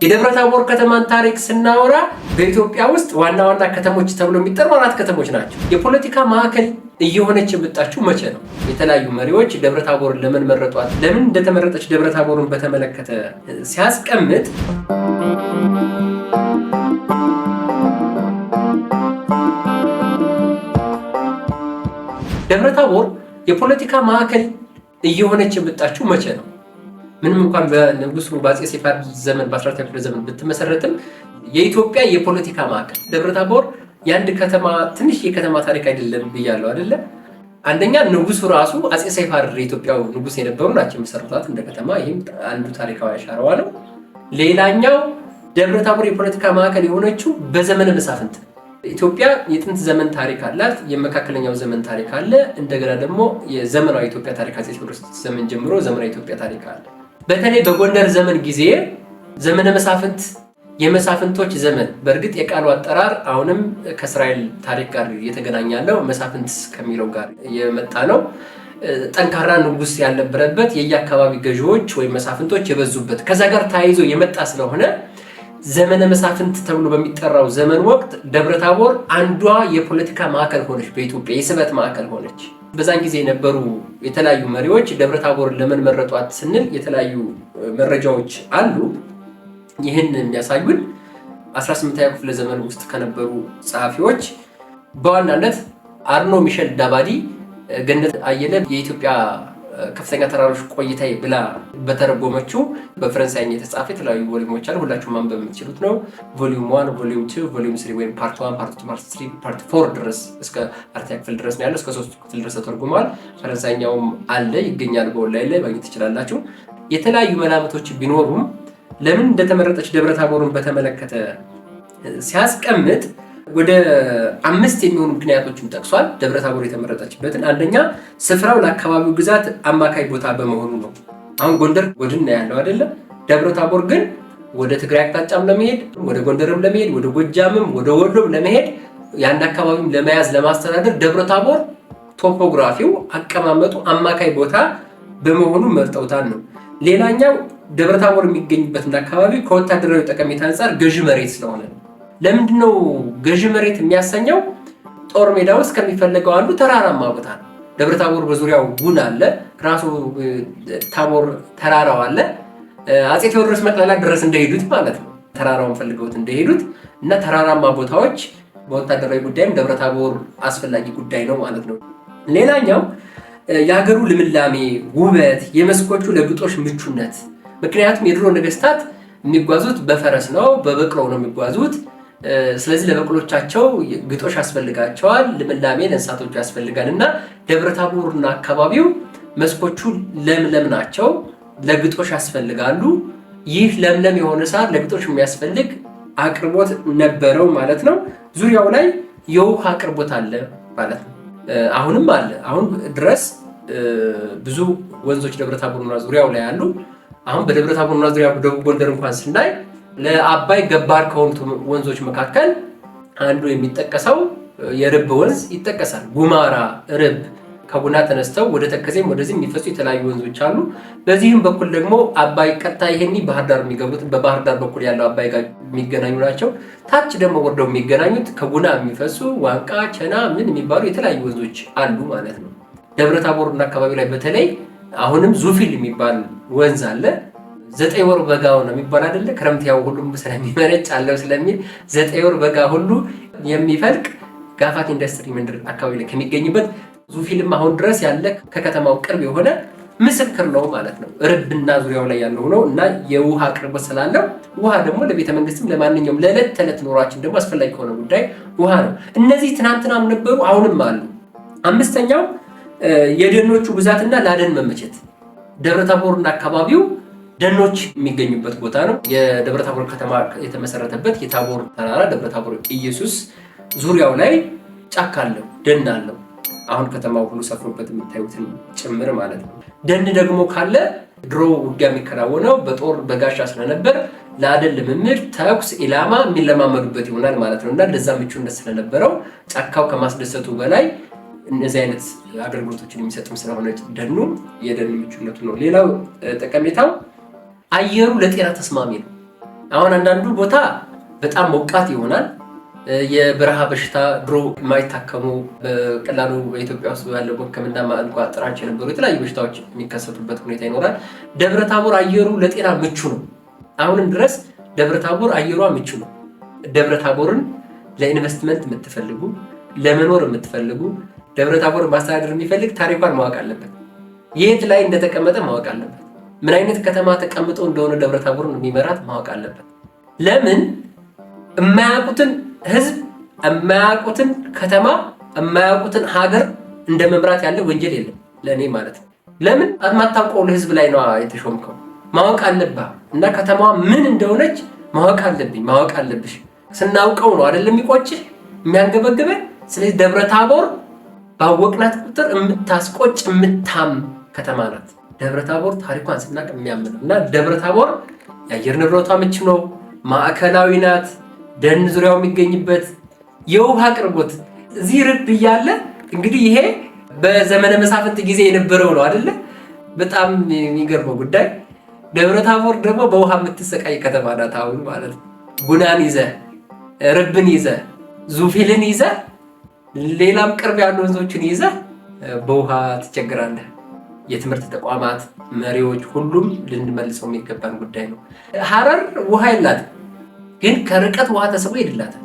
የደብረ ታቦር ከተማን ታሪክ ስናወራ በኢትዮጵያ ውስጥ ዋና ዋና ከተሞች ተብሎ የሚጠሩ አራት ከተሞች ናቸው። የፖለቲካ ማዕከል እየሆነች የመጣችው መቼ ነው? የተለያዩ መሪዎች ደብረ ታቦርን ለምን መረጧት፣ ለምን እንደተመረጠች ደብረ ታቦርን በተመለከተ ሲያስቀምጥ፣ ደብረ ታቦር የፖለቲካ ማዕከል እየሆነች የመጣችው መቼ ነው? ምንም እንኳን በንጉሱ በአፄ ሰይፈ ዘመን በ14ኛ ክፍለ ዘመን ብትመሰረትም የኢትዮጵያ የፖለቲካ ማዕከል ደብረ ታቦር የአንድ ከተማ ትንሽ የከተማ ታሪክ አይደለም ብያለሁ አይደለ? አንደኛ ንጉሱ ራሱ አፄ ሰይፈ የኢትዮጵያው ንጉስ የነበሩ ናቸው የመሰረቷት እንደ ከተማ። ይህም አንዱ ታሪካዊ አሻራዋ ነው። ሌላኛው ደብረ ታቦር የፖለቲካ ማዕከል የሆነችው በዘመነ መሳፍንት። ኢትዮጵያ የጥንት ዘመን ታሪክ አላት፣ የመካከለኛው ዘመን ታሪክ አለ። እንደገና ደግሞ የዘመናዊ ኢትዮጵያ ታሪክ አፄ ቴዎድሮስ ዘመን ጀምሮ ዘመናዊ ኢትዮጵያ ታሪክ አለ። በተለይ በጎንደር ዘመን ጊዜ ዘመነ መሳፍንት፣ የመሳፍንቶች ዘመን፣ በእርግጥ የቃሉ አጠራር አሁንም ከእስራኤል ታሪክ ጋር እየተገናኘ ያለው መሳፍንት ከሚለው ጋር የመጣ ነው። ጠንካራ ንጉስ ያልነበረበት፣ የየአካባቢ ገዢዎች ወይም መሳፍንቶች የበዙበት፣ ከዛ ጋር ተያይዞ የመጣ ስለሆነ ዘመነ መሳፍንት ተብሎ በሚጠራው ዘመን ወቅት ደብረ ታቦር አንዷ የፖለቲካ ማዕከል ሆነች፣ በኢትዮጵያ የስበት ማዕከል ሆነች። በዛን ጊዜ የነበሩ የተለያዩ መሪዎች ደብረ ታቦርን ለምን መረጧት ስንል የተለያዩ መረጃዎች አሉ። ይህን የሚያሳዩን 18ኛ ክፍለ ዘመን ውስጥ ከነበሩ ጸሐፊዎች በዋናነት አርኖ ሚሸል ዳባዲ ገነት አየለ የኢትዮጵያ ከፍተኛ ተራሮች ቆይታዬ ብላ በተረጎመችው በፈረንሳይኛ የተጻፈ የተለያዩ volume ኦች አሉ። ሁላችሁም ማንበብ የምትችሉት ነው። Volume 1፣ volume 2፣ volume 3 ወይም part 1፣ part 2፣ part 3፣ part 4 ድረስ እስከ አራተኛ ክፍል ድረስ ነው ያለው። እስከ ሶስቱ ክፍል ድረስ ተተርጉመዋል። ፈረንሳይኛውም አለ፣ ይገኛል። በኦንላይን ላይ ማግኘት ትችላላችሁ። የተለያዩ መላምቶች ቢኖሩም ለምን እንደተመረጠች ደብረ ታቦርን በተመለከተ ሲያስቀምጥ ወደ አምስት የሚሆኑ ምክንያቶችን ጠቅሷል። ደብረ ታቦር የተመረጠችበትን አንደኛ ስፍራው ለአካባቢው ግዛት አማካይ ቦታ በመሆኑ ነው። አሁን ጎንደር ጎድን ነው ያለው አይደለ? ደብረ ታቦር ግን ወደ ትግራይ አቅጣጫም ለመሄድ፣ ወደ ጎንደርም ለመሄድ፣ ወደ ጎጃምም ወደ ወሎም ለመሄድ፣ የአንድ አካባቢም ለመያዝ ለማስተዳደር ደብረ ታቦር topography ው አቀማመጡ አማካይ ቦታ በመሆኑ መርጠውታል ነው። ሌላኛው ደብረ ታቦር የሚገኝበትን አካባቢ ከወታደራዊ ጠቀሜታ አንጻር ገዢ መሬት ስለሆነ ነው። ለምንድነው ገዢ መሬት የሚያሰኘው? ጦር ሜዳ ውስጥ ከሚፈለገው አንዱ ተራራማ ቦታ ነው። ደብረ ታቦር በዙሪያው ጉን አለ፣ ራሱ ታቦር ተራራው አለ። አፄ ቴዎድሮስ መቅደላ ድረስ እንደሄዱት ማለት ነው። ተራራውን ፈልገውት እንደሄዱት እና ተራራማ ቦታዎች በወታደራዊ ጉዳይም ደብረ ታቦር አስፈላጊ ጉዳይ ነው ማለት ነው። ሌላኛው የሀገሩ ልምላሜ፣ ውበት፣ የመስኮቹ ለግጦሽ ምቹነት። ምክንያቱም የድሮ ነገስታት የሚጓዙት በፈረስ ነው፣ በበቅሎ ነው የሚጓዙት። ስለዚህ ለበቅሎቻቸው ግጦሽ ያስፈልጋቸዋል፣ ልምላሜ ለእንስሳቶቹ ያስፈልጋል እና ደብረ ታቦርና አካባቢው መስኮቹ ለምለም ናቸው፣ ለግጦሽ ያስፈልጋሉ። ይህ ለምለም የሆነ ሳር ለግጦሽ የሚያስፈልግ አቅርቦት ነበረው ማለት ነው። ዙሪያው ላይ የውሃ አቅርቦት አለ ማለት ነው። አሁንም አለ። አሁን ድረስ ብዙ ወንዞች ደብረ ታቦርና ዙሪያው ላይ አሉ። አሁን በደብረ ታቦርና ዙሪያ ደቡብ ጎንደር እንኳን ስናይ ለአባይ ገባር ከሆኑት ወንዞች መካከል አንዱ የሚጠቀሰው የርብ ወንዝ ይጠቀሳል። ጉማራ፣ ርብ ከጉና ተነስተው ወደ ተከዜም ወደዚህ የሚፈሱ የተለያዩ ወንዞች አሉ። በዚህም በኩል ደግሞ አባይ ቀጥታ ይሄኒ ባህር ዳር የሚገቡት በባህር ዳር በኩል ያለው አባይ ጋር የሚገናኙ ናቸው። ታች ደግሞ ወርደው የሚገናኙት ከጉና የሚፈሱ ዋንቃ፣ ቸና ምን የሚባሉ የተለያዩ ወንዞች አሉ ማለት ነው። ደብረ ታቦርና አካባቢ ላይ በተለይ አሁንም ዙፊል የሚባል ወንዝ አለ። 9 ወር በጋው ነው የሚባል አይደለ? ክረምት ያው ሁሉም ስለሚመነጭ አለው ስለሚል 9 ወር በጋ ሁሉ የሚፈልቅ ጋፋት ኢንዱስትሪ መንደር አካባቢ ላይ ከሚገኝበት ዙፊልም አሁን ድረስ ያለ ከከተማው ቅርብ የሆነ ምስክር ነው ማለት ነው። ርብና ዙሪያው ላይ ያለው ነው እና የውሃ አቅርቦት ስላለው ውሃ ደግሞ ለቤተ መንግስትም ለማንኛውም ለዕለት ተዕለት ኑሯችን ደግሞ አስፈላጊ ከሆነ ጉዳይ ውሃ ነው። እነዚህ ትናንትናም ነበሩ፣ አሁንም አሉ። አምስተኛው የደኖቹ ብዛትና ለአደን መመቸት። ደብረ ታቦርና አካባቢው ደኖች የሚገኙበት ቦታ ነው። የደብረ ታቦር ከተማ የተመሰረተበት የታቦር ተራራ ደብረ ታቦር ኢየሱስ ዙሪያው ላይ ጫካ አለው፣ ደን አለው። አሁን ከተማው ሁሉ ሰፍሮበት የምታዩትን ጭምር ማለት ነው። ደን ደግሞ ካለ ድሮ ውጊያ የሚከናወነው በጦር በጋሻ ስለነበር ለአደን ልምምድ፣ ተኩስ፣ ኢላማ የሚለማመዱበት ይሆናል ማለት ነው እና ለዛ ምቹነት ስለነበረው ጫካው ከማስደሰቱ በላይ እነዚህ አይነት አገልግሎቶችን የሚሰጥም ስለሆነ ደኑ የደን ምቹነቱ ነው። ሌላው ጠቀሜታው አየሩ ለጤና ተስማሚ ነው። አሁን አንዳንዱ ቦታ በጣም ሞቃት ይሆናል። የበረሃ በሽታ ድሮ የማይታከሙ በቀላሉ በኢትዮጵያ ውስጥ ያለው ሕክምና እንኳ ጥራቸው የነበሩ የተለያዩ በሽታዎች የሚከሰቱበት ሁኔታ ይኖራል። ደብረ ታቦር አየሩ ለጤና ምቹ ነው። አሁንም ድረስ ደብረ ታቦር አየሯ ምቹ ነው። ደብረ ታቦርን ለኢንቨስትመንት የምትፈልጉ፣ ለመኖር የምትፈልጉ፣ ደብረ ታቦር ማስተዳደር የሚፈልግ ታሪኳን ማወቅ አለበት። የት ላይ እንደተቀመጠ ማወቅ አለበት። ምን አይነት ከተማ ተቀምጦ እንደሆነ ደብረ ታቦርን የሚመራት ማወቅ አለበት። ለምን የማያውቁትን ህዝብ፣ የማያውቁትን ከተማ፣ የማያውቁትን ሀገር እንደ መምራት ያለ ወንጀል የለም ለእኔ ማለት ነው። ለምን የማታውቀውን ህዝብ ላይ ነው የተሾምከው? ማወቅ አለብህ እና ከተማዋ ምን እንደሆነች ማወቅ አለብኝ፣ ማወቅ አለብሽ። ስናውቀው ነው አይደለም የሚቆጭህ የሚያንገበግበን። ስለዚህ ደብረ ታቦር ባወቅናት ቁጥር የምታስቆጭ የምታም ከተማ ናት። ደብረ ታቦር ታሪኳን ስናቅ የሚያምን ነው እና ደብረ ታቦር የአየር ንብረቷ ምቹ ነው፣ ማዕከላዊ ናት። ደን ዙሪያው የሚገኝበት የውሃ አቅርቦት እዚህ ርብ እያለ እንግዲህ ይሄ በዘመነ መሳፍንት ጊዜ የነበረው ነው አይደለ? በጣም የሚገርመው ጉዳይ ደብረ ታቦር ደግሞ በውሃ የምትሰቃይ ከተማ ናት አሁን ማለት ነው። ጉናን ይዘ፣ ርብን ይዘ፣ ዙፊልን ይዘ፣ ሌላም ቅርብ ያሉ ወንዞችን ይዘ በውሃ ትቸግራለህ። የትምህርት ተቋማት መሪዎች፣ ሁሉም ልንመልሰው የሚገባን ጉዳይ ነው። ሀረር ውሃ የላትም፣ ግን ከርቀት ውሃ ተስቦ ይሄድላታል።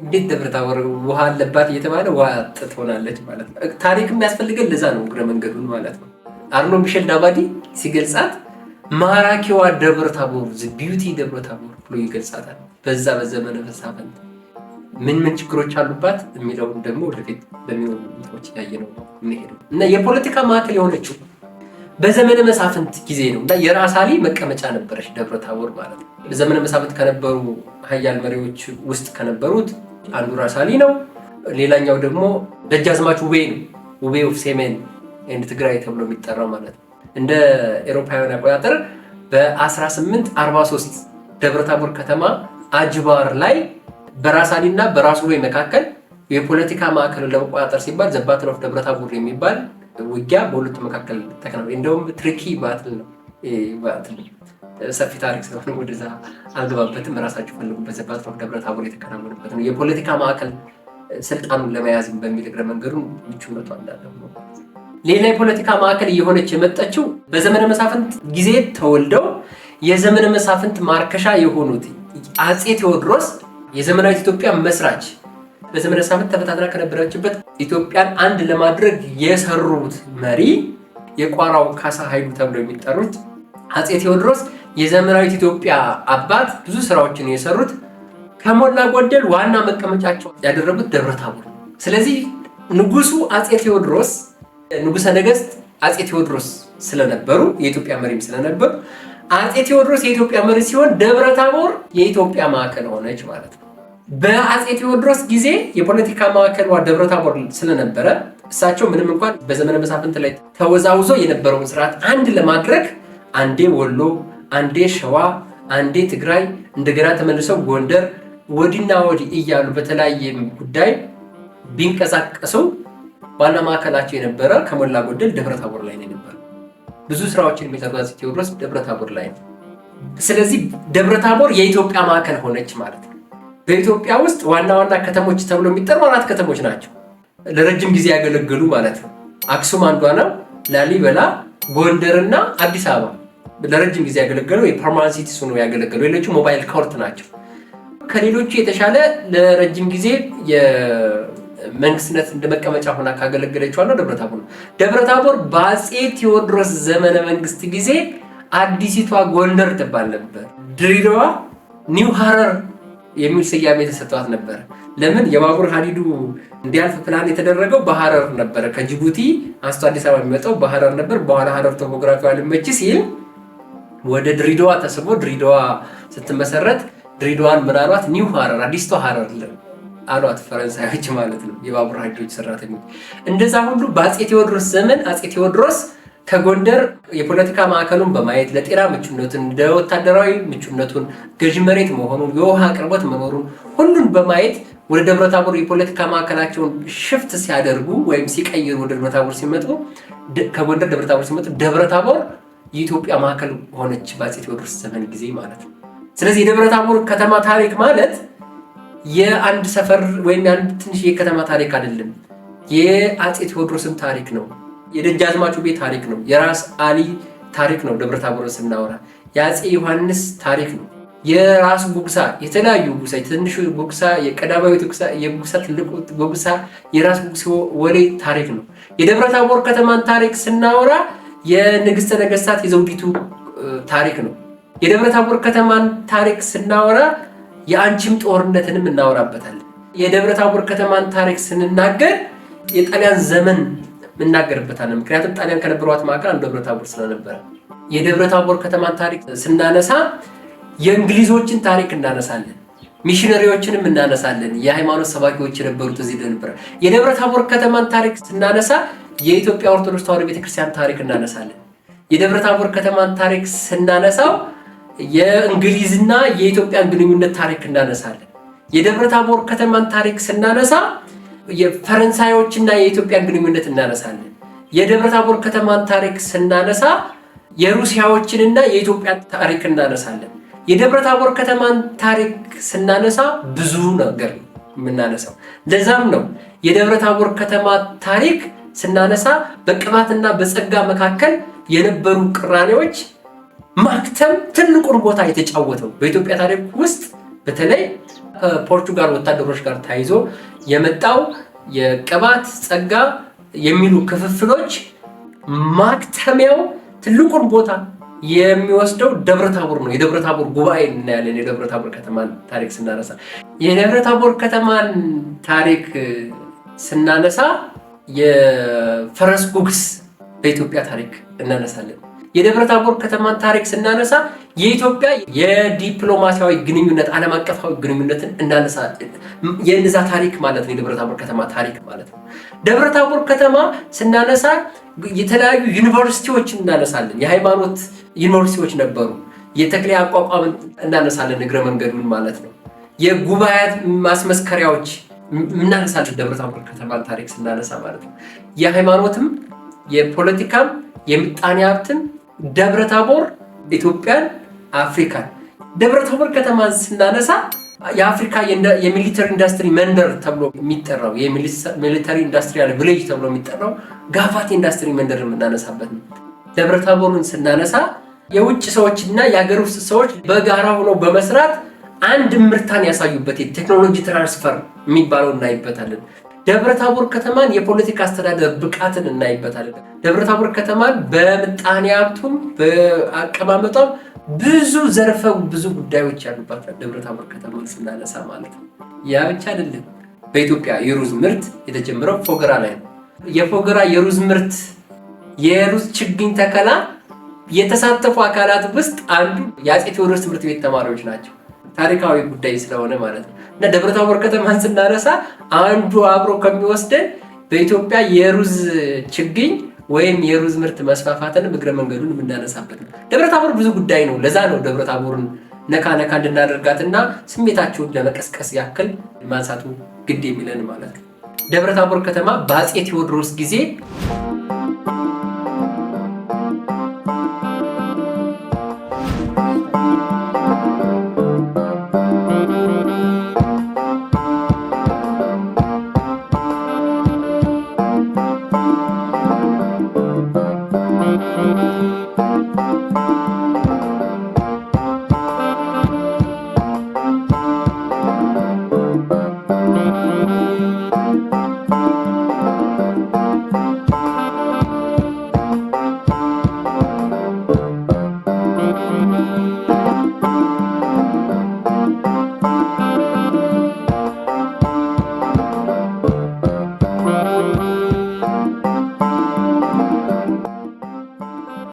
እንዴት ደብረ ታቦር ውሃ አለባት እየተባለ ውሃ አጥ ትሆናለች ማለት ነው። ታሪክ የሚያስፈልገን ለዛ ነው፣ እግረ መንገዱን ማለት ነው። አርኖ ሚሼል ዳባዲ ሲገልጻት ማራኪዋ ደብረ ታቦር፣ beauty ደብረ ታቦር ብሎ ይገልጻታል። በዛ በዘመነ መሳፍንት ምን ምን ችግሮች አሉባት የሚለውን ደግሞ ወደፊት በሚሆኑ ቦታዎች እያየ ነው የምንሄደው እና የፖለቲካ ማዕከል የሆነችው በዘመነ መሳፍንት ጊዜ ነው እና የራስ አሊ መቀመጫ ነበረች ደብረ ታቦር ማለት ነው። በዘመነ መሳፍንት ከነበሩ ሀያል መሪዎች ውስጥ ከነበሩት አንዱ ራስ አሊ ነው። ሌላኛው ደግሞ ደጃዝማች ውቤ ነው። ውቤ of ሰሜን and ትግራይ ተብሎ የሚጠራው ማለት ነው። እንደ ኤሮፓውያን አቆጣጠር በ1843 ደብረ ታቦር ከተማ አጅባር ላይ በራስ አሊ እና በራስ ውቤ መካከል የፖለቲካ ማዕከልን ለመቆጣጠር ሲባል the battle of ደብረ ታቦር የሚባል ውጊያ በሁለቱ መካከል ተከናውኗል። እንደውም tricky battle ነው። Battle ሰፊ ታሪክ ስለሆነ ወደዛ አልገባበትም። ራሳችሁ ፈልጉበት። The battle of ደብረ ታቦር የተከናወነበት ነው። የፖለቲካ ማዕከል ስልጣኑን ለመያዝ በሚል እግረ መንገዱን ምቹነቷ እንዳለ ነው። ሌላ የፖለቲካ ማዕከል እየሆነች የመጣችው በዘመነ መሳፍንት ጊዜ ተወልደው የዘመነ መሳፍንት ማርከሻ የሆኑት አፄ ቴዎድሮስ የዘመናዊት ኢትዮጵያ መስራች፣ በዘመነ መሳፍንት ተበታትና ከነበረችበት ኢትዮጵያን አንድ ለማድረግ የሰሩት መሪ፣ የቋራው ካሳ ኃይሉ ተብለው የሚጠሩት አፄ ቴዎድሮስ የዘመናዊት ኢትዮጵያ አባት፣ ብዙ ስራዎችን የሰሩት ከሞላ ጎደል ዋና መቀመጫቸው ያደረጉት ደብረ ታቦር። ስለዚህ ንጉሱ አፄ ቴዎድሮስ፣ ንጉሰ ነገስት አፄ ቴዎድሮስ ስለነበሩ፣ የኢትዮጵያ መሪም ስለነበሩ፣ አፄ ቴዎድሮስ የኢትዮጵያ መሪ ሲሆን ደብረ ታቦር የኢትዮጵያ ማዕከል ሆነች ማለት ነው። በአፄ ቴዎድሮስ ጊዜ የፖለቲካ ማዕከሏ ደብረ ታቦር ስለነበረ እሳቸው ምንም እንኳን በዘመነ መሳፍንት ላይ ተወዛውዞ የነበረውን ስርዓት አንድ ለማድረግ አንዴ ወሎ፣ አንዴ ሸዋ፣ አንዴ ትግራይ፣ እንደገና ተመልሰው ጎንደር፣ ወዲና ወዲህ እያሉ በተለያየ ጉዳይ ቢንቀሳቀሱ ዋና ማዕከላቸው የነበረ ከሞላ ጎደል ደብረ ታቦር ላይ ነው የነበረ። ብዙ ስራዎችን የሚሰሩት አፄ ቴዎድሮስ ደብረ ታቦር ላይ ነው። ስለዚህ ደብረ ታቦር የኢትዮጵያ ማዕከል ሆነች ማለት ነው። በኢትዮጵያ ውስጥ ዋና ዋና ከተሞች ተብሎ የሚጠሩ አራት ከተሞች ናቸው፣ ለረጅም ጊዜ ያገለገሉ ማለት ነው። አክሱም አንዷ ነው። ላሊበላ፣ ጎንደርና አዲስ አበባ ለረጅም ጊዜ ያገለገሉ የ permanent cities ሆነው ያገለገሉ፣ ሌሎቹ mobile court ናቸው። ከሌሎቹ የተሻለ ለረጅም ጊዜ የመንግስትነት እንደ መቀመጫ ሆና ካገለገለችው አንዷ ደብረ ታቦር ነው። ደብረ ታቦር በአፄ ቴዎድሮስ ዘመነ መንግስት ጊዜ አዲሲቷ ጎንደር ትባል ነበር። ድሬዳዋ New ሀረር የሚል ስያሜ የተሰጥቷት ነበር። ለምን? የባቡር ሀዲዱ እንዲያልፍ ፕላን የተደረገው በሀረር ነበረ። ከጅቡቲ አንስቶ አዲስ አበባ የሚመጣው በሀረር ነበር። በኋላ ሀረር topography አልመች ሲል ወደ ድሬዳዋ ተስቦ ድሬዳዋ ስትመሰረት ድሬዳዋን ምን አሏት? New ሀረር፣ አዲስቷ ሀረር አሏት ፈረንሳዮች ማለት ነው፣ የባቡር ሀዲዶች ሰራተኞች። እንደዛ ሁሉ በአፄ ቴዎድሮስ ዘመን አፄ ቴዎድሮስ ከጎንደር የፖለቲካ ማዕከሉን በማየት ለጤና ምቹነቱን፣ ለወታደራዊ ምቹነቱን፣ ገዢ መሬት መሆኑን፣ የውሃ አቅርቦት መኖሩን ሁሉን በማየት ወደ ደብረ ታቦር የፖለቲካ ማዕከላቸውን shift ሲያደርጉ ወይም ሲቀይሩ ወደ ደብረ ታቦር ሲመጡ፣ ከጎንደር ደብረ ታቦር ሲመጡ ደብረ ታቦር የኢትዮጵያ ማዕከል ሆነች በአፄ ቴዎድሮስ ዘመን ጊዜ ማለት ነው። ስለዚህ የደብረ ታቦር ከተማ ታሪክ ማለት የአንድ ሰፈር ወይም የአንድ ትንሽ የከተማ ታሪክ አይደለም። የአፄ ቴዎድሮስም ታሪክ ነው። የደጃዝማች ውቤ ታሪክ ነው። የራስ አሊ ታሪክ ነው። ደብረ ታቦርን ስናወራ የአፄ ዮሐንስ ታሪክ ነው። የራስ ጉግሳ፣ የተለያዩ ጉግሳ፣ የትንሹ ጉግሳ፣ የቀዳማዊ ጉግሳ፣ የጉግሳ ትልቁ ጉግሳ፣ የራስ ጉግሳ ወሌ ታሪክ ነው። የደብረ ታቦር ከተማን ታሪክ ስናወራ የንግስተ ነገስታት የዘውዲቱ ታሪክ ነው። የደብረ ታቦር ከተማን ታሪክ ስናወራ የአንቺም ጦርነትንም እናወራበታለን። የደብረ ታቦር ከተማን ታሪክ ስንናገር የጣሊያን ዘመን እናገርበታለን። ምክንያቱም ጣሊያን ከነበሯት መካከል አንዱ ደብረ ታቦር ስለነበረ። የደብረ ታቦር ከተማን ታሪክ ስናነሳ የእንግሊዞችን ታሪክ እናነሳለን። ሚሽነሪዎችንም እናነሳለን። የሃይማኖት ሰባኪዎች የነበሩት እዚህ ነበረ። የደብረ ታቦር ከተማን ታሪክ ስናነሳ የኢትዮጵያ ኦርቶዶክስ ተዋሕዶ ቤተክርስቲያን ታሪክ እናነሳለን። የደብረ ታቦር ከተማን ታሪክ ስናነሳው የእንግሊዝና የኢትዮጵያን ግንኙነት ታሪክ እናነሳለን። የደብረ ታቦር ከተማን ታሪክ ስናነሳ የፈረንሳዮችና የኢትዮጵያን ግንኙነት እናነሳለን። የደብረ ታቦር ከተማን ታሪክ ስናነሳ የሩሲያዎችንና የኢትዮጵያን ታሪክ እናነሳለን። የደብረ ታቦር ከተማን ታሪክ ስናነሳ ብዙ ነገር የምናነሳው። ለዛም ነው የደብረ ታቦር ከተማ ታሪክ ስናነሳ በቅባትና በጸጋ መካከል የነበሩ ቅራኔዎች ማክተም ትልቁን ቦታ የተጫወተው፣ በኢትዮጵያ ታሪክ ውስጥ በተለይ ከፖርቹጋል ወታደሮች ጋር ተያይዞ የመጣው የቅባት ጸጋ የሚሉ ክፍፍሎች ማክተሚያው ትልቁን ቦታ የሚወስደው ደብረ ታቦር ነው። የደብረ ታቦር ጉባኤ እናያለን። የደብረ ታቦር ከተማን ታሪክ ስናነሳ የደብረ ታቦር ከተማን ታሪክ ስናነሳ የፈረስ ጉግስ በኢትዮጵያ ታሪክ እናነሳለን። የደብረ ታቦር ከተማን ታሪክ ስናነሳ የኢትዮጵያ የዲፕሎማሲያዊ ግንኙነት፣ ዓለም አቀፋዊ ግንኙነትን እናነሳ፣ የነዛ ታሪክ ማለት ነው። የደብረ ታቦር ከተማ ታሪክ ማለት ነው። ደብረ ታቦር ከተማ ስናነሳ የተለያዩ ዩኒቨርሲቲዎችን እናነሳለን። የሃይማኖት ዩኒቨርሲቲዎች ነበሩ። የተክሌ አቋቋምን እናነሳለን፣ እግረ መንገዱን ማለት ነው። የጉባኤያት ማስመስከሪያዎች እናነሳለን። ደብረ ታቦር ከተማን ታሪክ ስናነሳ ማለት ነው። የሃይማኖትም፣ የፖለቲካም፣ የምጣኔ ሀብትም ደብረ ታቦር ኢትዮጵያን፣ አፍሪካን። ደብረ ታቦር ከተማን ስናነሳ የአፍሪካ የ military industry መንደር ተብሎ የሚጠራው፣ የ military industrial village ተብሎ የሚጠራው ጋፋት ኢንዱስትሪ መንደር የምናነሳበት ነው። ደብረ ታቦርን ስናነሳ የውጭ ሰዎችና የሀገር ውስጥ ሰዎች በጋራ ሆነው በመስራት አንድ ምርታን ያሳዩበት የቴክኖሎጂ transfer የሚባለው እናይበታለን። ደብረ ታቦር ከተማን የፖለቲካ አስተዳደር ብቃትን እናይበታለን። ደብረ ታቦር ከተማን በምጣኔ ሀብቱም በአቀማመጧም ብዙ ዘርፈ ብዙ ጉዳዮች ያሉባት ደብረ ታቦር ከተማን ስናነሳ ማለት ነው። ያ ብቻ አይደለም። በኢትዮጵያ የሩዝ ምርት የተጀመረው ፎገራ ላይ ነው። የፎገራ የሩዝ ምርት፣ የሩዝ ችግኝ ተከላ የተሳተፉ አካላት ውስጥ አንዱ የአፄ ቴዎድሮስ ትምህርት ቤት ተማሪዎች ናቸው። ታሪካዊ ጉዳይ ስለሆነ ማለት ነው። እና ደብረ ታቦር ከተማን ስናነሳ አንዱ አብሮ ከሚወስደን በኢትዮጵያ የሩዝ ችግኝ ወይም የሩዝ ምርት መስፋፋትን እግረ መንገዱን የምናነሳበት ነው። ደብረ ታቦር ብዙ ጉዳይ ነው። ለዛ ነው ደብረ ታቦርን ነካ ነካ እንድናደርጋትና ስሜታቸውን ለመቀስቀስ ያክል ማንሳቱ ግድ የሚለን ማለት ነው። ደብረ ታቦር ከተማ በአፄ ቴዎድሮስ ጊዜ